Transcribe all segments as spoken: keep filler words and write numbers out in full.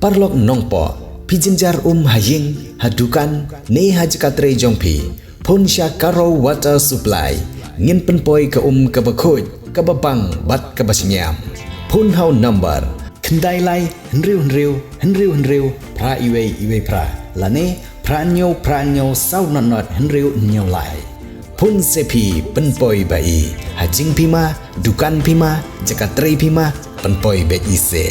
Paralok Nongpoh, phi jynjar um ha ïing, ha dukan, ne ha jaka trei jong phi, phone sha Karo Water Supply. Ngin pynpoi ka um kaba khuid, kaba bang bad kaba shngiam. Phone ha u number khyndai lai hynriew hynriew hynriew hynriew phra iwei iwei phra, lane phra hynñiew phra hynñiew saw nod nod hynriew hynñiew lai. Phone se phi, pynpoi ba i. Ha jingphi ma, dukan phi ma, jaka trei phi ma, pynpoi beit i se.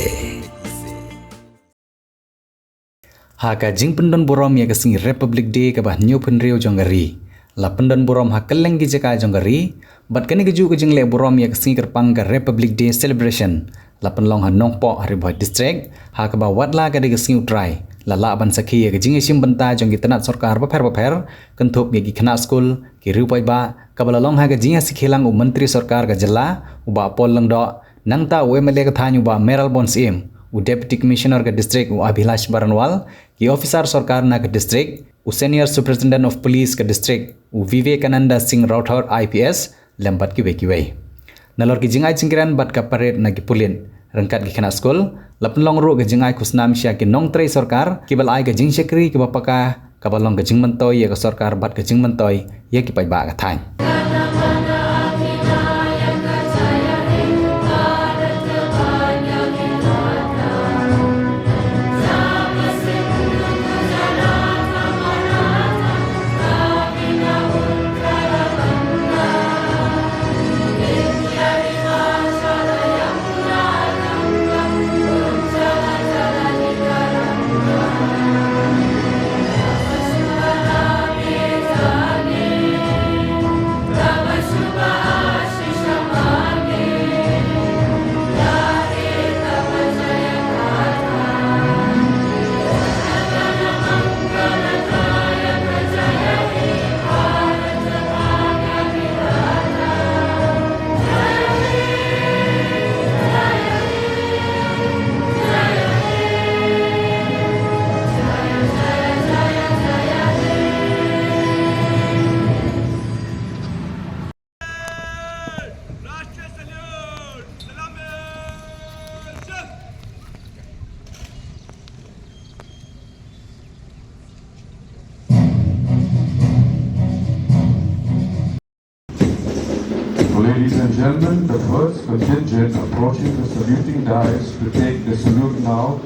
Ha ka jingpyndon burom ïa ka sngi Republic Day kaba hynñiew phew hynriew jong ka ri, la pyndon burom ha kylleng ki jaka jong ka ri. Bad kane kajuh ka jingleh burom ïa ka sngi kyrpang ka Republic Day celebration la pynlong ha Nongpoh, ha Ri Bhoi District, ha kaba watla ka dei ka sngi U Trai, la lah ban sakhi ïa ka jingïashim bynta jong ki tnat sorkar bapher bapher, kynthup ïa ki khynnah skul, ki riew paidbah, kaba la long ha ka jingïasakhi lang u Myntri Sorkar ka jylla, u Bah Paul Lyngdoh, nangta u M L A ka thaiñ u Bah Mayral Born Syiem, u Deputy Commissioner ka district u Abhilash Baranwal, ki officer sorkar na ka district, u Senior Superintendent of Police ka district u Vivekananda Singh Rathod I P S, lem bad kiwei kiwei. Nalor ki jingai jingkren bad ka parade na ki pulit ryngkat ki khynnah skul, la pynlong ruh ka jingai khusnam sha ki nongtrei sorkar kiba la ai ka jingshakri kaba paka, kaba long ka jingmyntoi ïa ka sorkar bad ka jingmyntoi ïa ki paidbah ka thaiñ. Ladies and gentlemen, the first contingent approaching the saluting dais to take the salute now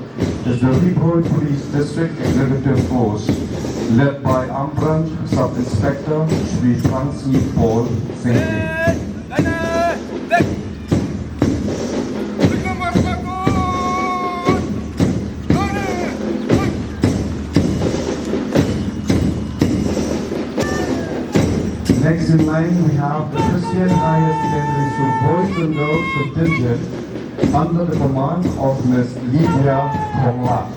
is the Ri Bhoi Police District Executive Force, led by Armed Branch Sub Inspector Shri Transi Paul Singh. Next in line, we have the Christian Higher Secondary School Boys and Girls Contingent under the command of Miss Lydia Thongla.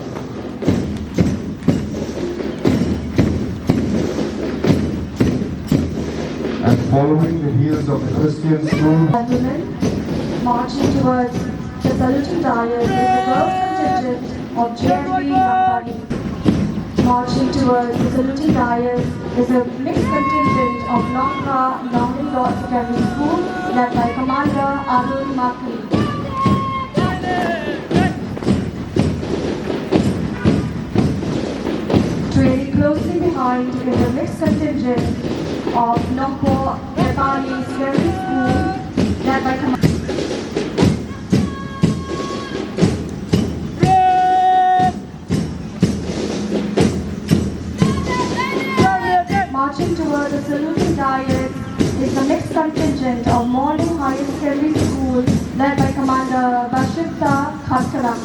And following the heels of the Christian school. Gentlemen, marching towards the saluting dais is the girls contingent of J N V Nongpani. Marching towards the saluting dais is a mixed contingent of Nongkha Nonglyngdoh Secondary School, led by Commander Arun Makri. Trailing closely behind is a mixed contingent of Nongpoh Nepali Secondary School, led by Commander. Marching toward the saluting dais is the mixed contingent of Morning Higher Secondary School, led by Commander Bashirta Khatkalang.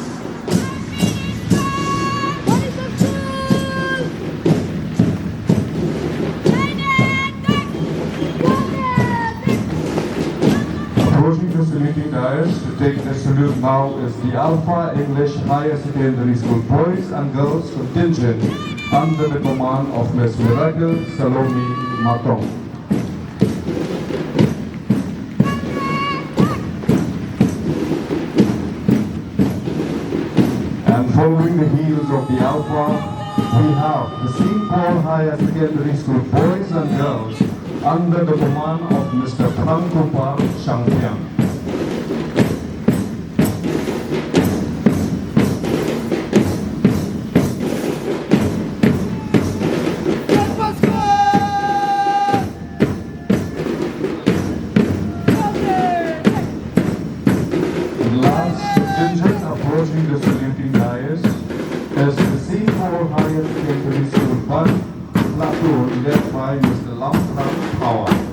Approaching the saluting dais to take the salute now is the Alpha English Higher Secondary School Boys and Girls Contingent under the command of Miss Miracle Salome Matong. And following the heels of the Alpha, we have the Saint Paul Higher Secondary School Boys and Girls under the command of Mister Prangkupar Shangpyang. The saluting dais as the C four Higher Secondary School Bus Platoon, led by Mister Lamthang Phawa.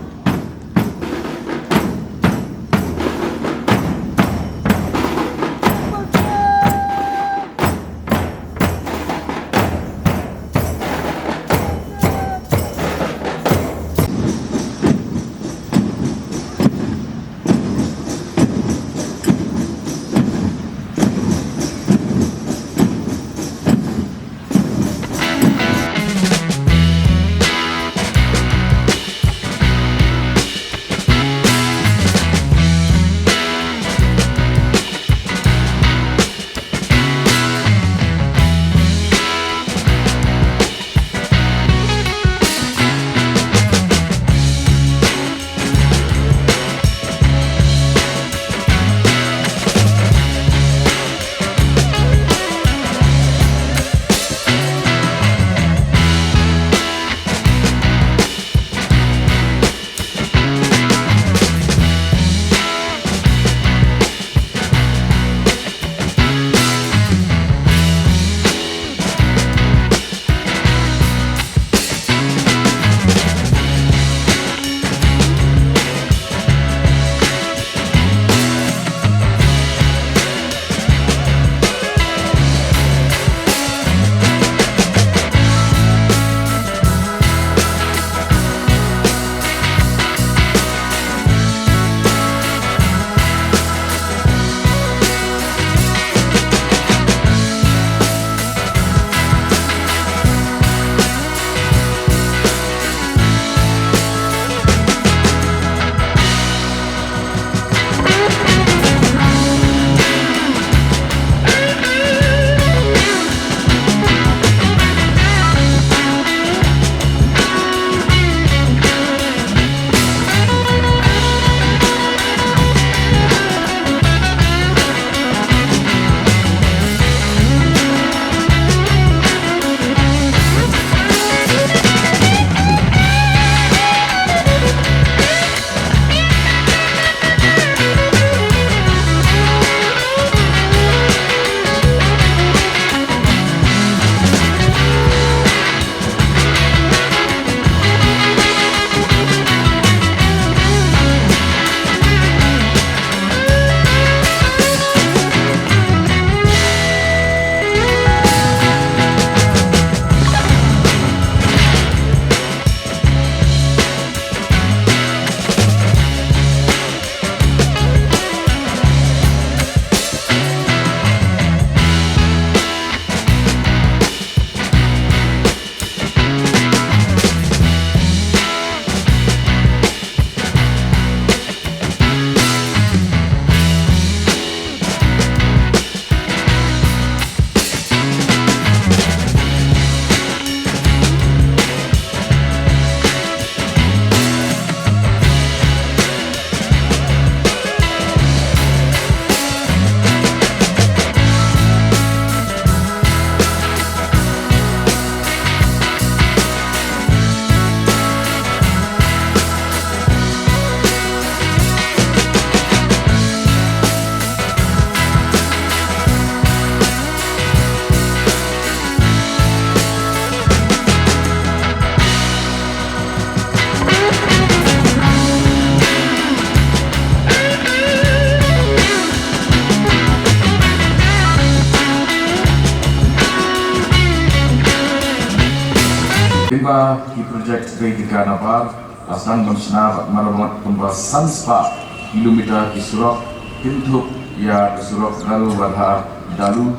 Lyngba ki project beit ka nabar, la sdang ban shna bad maramot kumba san spah kilometer ki surok, kynthup ïa ka surok Garowadha Dalu,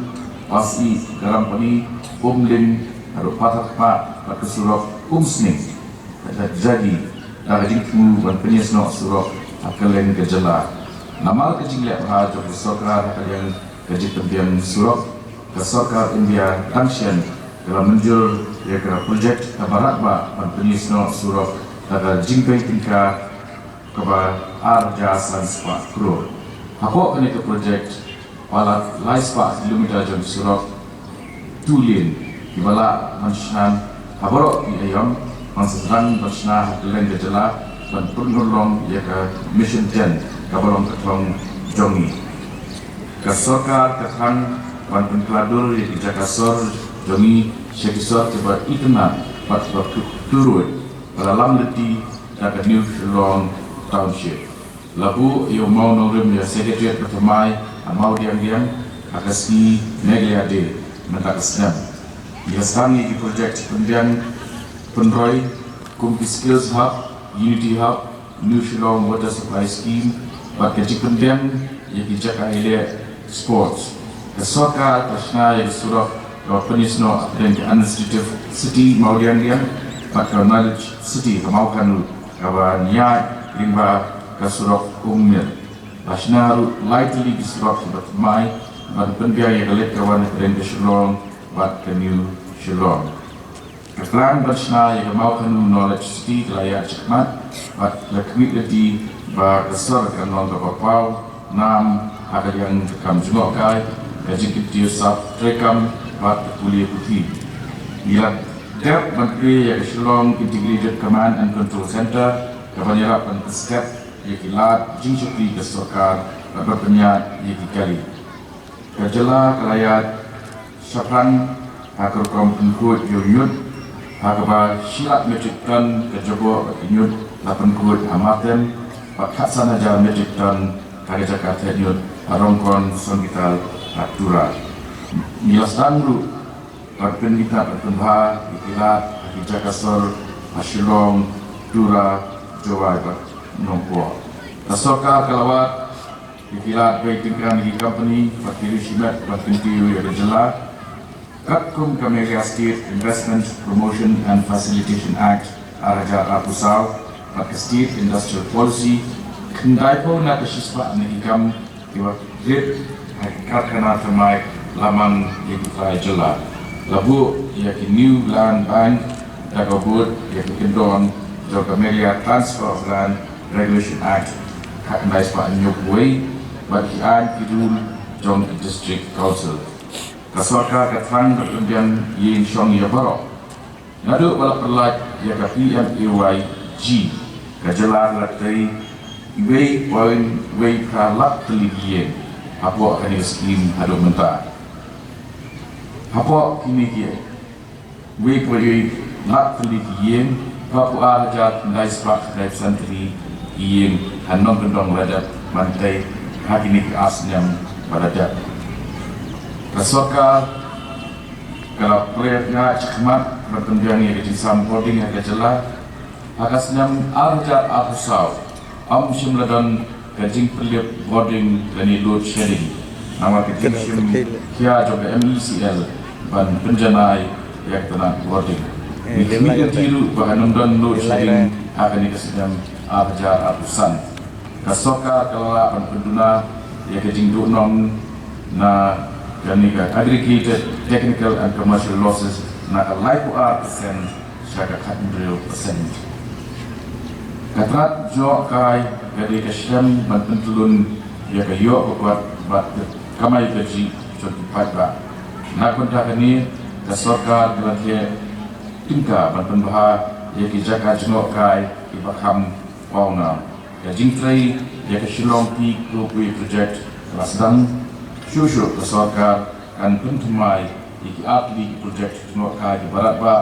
Pasi Garampani, Umling haduh Patharkhmah, bad ka surok Umsning. Ka jagi da ka jingthmu ban pynïasnoh surok ha kylleng ka jylla. Namar ka jingleh bha jong ka sorkar ha ka liang ka jingpynbiang surok, ka sorkar India dang shen ka la mynjur ïa ka project kaba radbah ban pynïasnoh surok da ka jingpeit tyngka kaba ar hajar san spah klur. Hapoh kane ka project palat lai spah kilometer jong surok two lane kiba lah ban shna ha baroh ki aïom, ban sa sdang ban shna ha kylleng ka jylla ban pynurlong ïa ka Mission ten kaba long ka thong jong ngi. Ka sorkar ka thrang ban pynkylla dur ïa ki jaka sor jong ngi sha ki sor kiba itynnad bad kiba kyrduh ba la lam lynti da ka New Shillong Township. La buh ïa u mawnongrim ïa Secretariat ka thymmai ha Mawdiangdiang ha ka sngi Meghalaya Day mynta ka snem. Ïa sdang ïa ki projek pynbiang pynroi kum ki Skills Hub, Unity Hub, New Shillong Water Supply Scheme bad ka jingpynbiang ïa ki jaka ïaleh sports. Ka sorkar ka shna ïa ka surok kaba pynïasnoh hapdeng ka Administrative City Mawdiangdiang bad ka Knowledge City ka Mawkhanu kaba ïaid lyngba ka surok Umlir. La shna ruh lai tylli ki surok kiba thymmai ban pynbiang ïa ka leit ka wan hapdeng ka Shillong bad ka New Shillong. Ka plan ban shna ïa ka Mawkhanu Knowledge City ka la ïaid shakhmat bad la khmih lynti ba ka sor kan long kaba paw nam ha ka liang ka kam jngohkai, ka jingkyntiew sap treikam bad ka pule puthi. Ngi la dep ban plie ïa ka Shillong Integrated Command and Control Centre kaban ïarap ban pynstep ïa ki lad jingshakri ka sorkar bad ban pynïaid ïa ki kali. Ka jylla ka la ïaid shaphrang ha ka rukom pynkhuid ïa u ñiut ha kaba shi lak metric ton ka jaboh bad ka ñiut la pynkhuid ha Martem bad khatsan hajar metric ton ha ka jaka theh ñiut ha Rongkon Songkital ha Tura. Ngi la sdang ruh ban pynitynnad bad pynbha ïa ki lad ha ki jaka sor ha Shillong, Tura, Jowai bad Nongpoh. Ka sorkar ka la wad ïa ki lad bei tyngka na ki company bad ki ri shimet ban kyntiew ïa ka jylla. Katkum ka Meghalaya State Investment Promotion and Facilitation Act ar hajar arphew saw bad ka State Industrial Policy, khyndaiphew na ka shispah na ki kam kiba rit ha ki karkhana thymmai la mang ïa ki trai jylla. La buh ïa ki New Land Bank da kaba bud ïa ki kyndon jong ka Meghalaya Transfer of Land Regulation Act khatkhyndai spah hynñiewphew wei bad ki aiñ ki rule jong ki District Council. Ka sorkar ka thrang ban pynbiang ïing shong ïa baroh. Naduh ba la pynlait ïa ka P M A Y G, ka jylla ka la tei wei point wei phra lak tylli ki ïing hapoh kane ka skim haduh mynta. Hapoh kine ki wei point wei lak tylli ki ïing, phra phew ar hajar khyndai spah khyndai phew san tylli ki ïing ha nongkyndong la dep ban tei ha kine ki ar snem ba la dep. Ka sorkar ka la plie ïa shakhmat ban pynbiang ïa ka jingsam bording ha ka jylla. Ha ka snem ar hajar arphew saw ym shym la don ka jingpynlip bording lane load shedding. Namar ka jingshim khia jong ka M E C L ban pynjanai ïa ka tnat bording. Ngi khmih lynti ruh ba kan ym don load shedding ha kane ka snem ar hajar arphew san. Ka sorkar ka la lah ban pynduna ïa ka jingduhnong na kane ka aggregated technical and commercial losses na ka laiphew ar percent sha ka khathynriew percent. Ka tnat jngohkai ka dei ka shlem ban pyntyllun ïa ka ïoh ka kot bad ka kamai kajih jong ki paidbah. Na ka bynta kane ka sorkar ka la thiah tyngka ban pynbha ïa ki jaka jngohkai kiba kham pawnam. Ka jingtrei ïa ka Shillong Peak Ropeway Project ka la sdang. Shuh shuh ka sorkar kan pynthymmai ïa ki ar tylli ki projek jngohkai kiba radbah,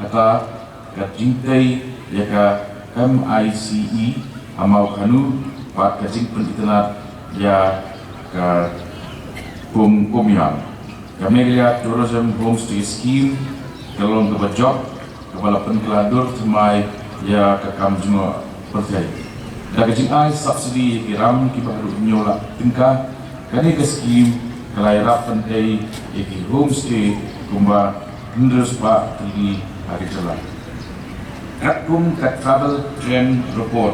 kata ka jingtei ïa ka M I C E ha Mawkhanu bad ka jingpynitynnad ïa ka Pung Umiam. Ka Meghalaya Tourism Homestay Scheme ka long kaba jop kaba la pynkylla dur thymmai ïa ka kam jngoh pyrthei. Da ka jingai subsidy ïa ki ram kiba haduh hynñiew lak tyngka, kane ka skim ka la ïarap ban tei ïa ki homestay kumba hynriew spah tylli ha ka jylla. Katkum ka Travel Trend Report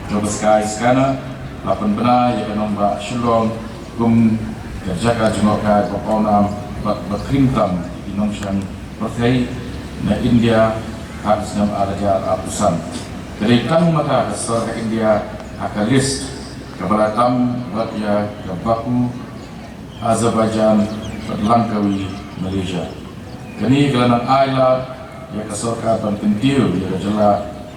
jong ka Skyscanner, la pynbna ïa ka nongbah Shillong kum ka jaka jngohkai ba pawnam bad ba khring tam ïa ki nongshong pyrthei na India ha ka snem ar hajar arphew san. Ka dei tang mynta ka sor ka India ha ka list kaba la tam bad ïa ka Baku, Azerbaijan bad Langkawi, Malaysia. Kane ka la nang ai lad ïa ka sorkar ban kyntiew ïa ka jylla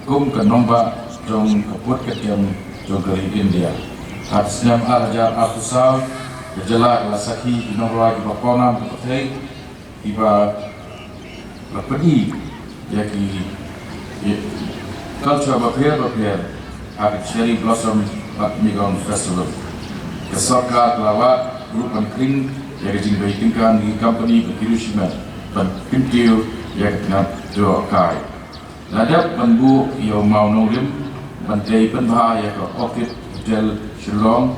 kum ka nongbah jong ka pud ka tem jong ka ri India. Ha ka snem ar hajar arphew saw, Ka jylla ka la sakhi ki nongrwai kiba pawnam ka pyrthei kiba la pyni ïa ki, ïa culture bapher bapher ha ka Cherry Blossom bad Meegang Festival. Ka sorkar ka la wad ruh ban khring ïa ka jingbei tyngka na ki company bad ki riewshimet ban kyntiew ïa ka tnat jngohkai. La dep ban buh ïa u mawnongrim ban tei pynbha ïa ka Orchid Hotel Shillong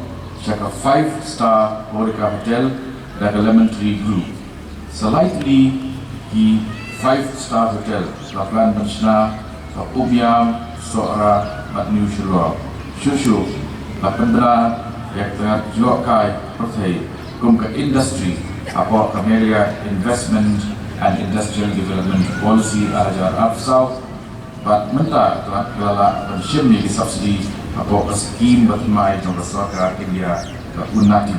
sha ka five star Horeca Hotel da ka Lemon Tree Group. Sa lai tylli ki five star hotel la plan ban shna ha Umiam, Sohra bad New Shillong. Shuh shuh la pynbna ïa ka tnat jngohkai pyrthei kum ka industry hapoh ka Marriott Investment and Industrial Development Policy ar hajar arphew saw. Bad mynta ka la, ka la lah ban shim ïa ki subsidy hapoh ka skim bathymmai jong ka sorkar India ka Unnati.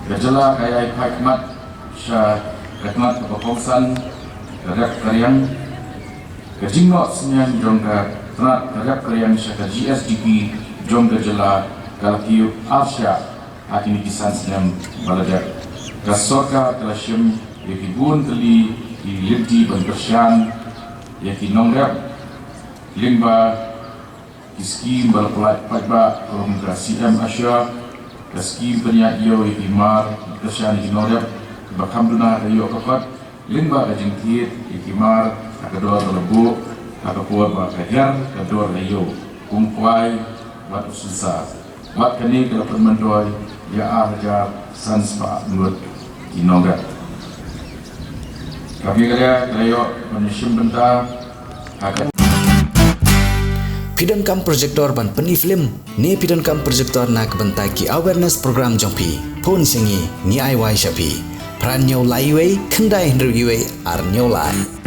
Ka jylla ka ïai phai khmat sha ka tnat kaba kongsan ka rep ka riang. Ka jingnoh synñiang jong ka tnat ka rep ka riang sha ka G S D P jong ka jylla ka la kiew arshah ha kine ki san snem ba la dep. Ka sorkar ka la shim ïa ki bun tylli ki lynti ban kyrshan ïa ki nongrep lyngba ki skim ba la pynlait paidbah kum ka C M ASSURE, ka skim pynïaid ïew ïa ki mar, kyrshan ïa ki nongrep ba kham duna ka ïoh ka kot, lyngba ka jingthied ïa ki mar ha ka dor ba la buh ha ka por ba ka hiar ka dor ha ïew, kum u kwai bad u synsar. Bad kane ka la pynmyntoi ïa ar hajar san spah ngut ki nongrep. Ka Meghalaya ka la ïoh ban ïashim bynta ha ka. Phi donkam projector ban pyni film ne phi donkam projector na ka bynta ki awareness program jong phi? Phone sha ngi, ngi ai wai sha phi. Phra hynñiew lai wei, khyndai hynriew wei, ar hynñiew lai.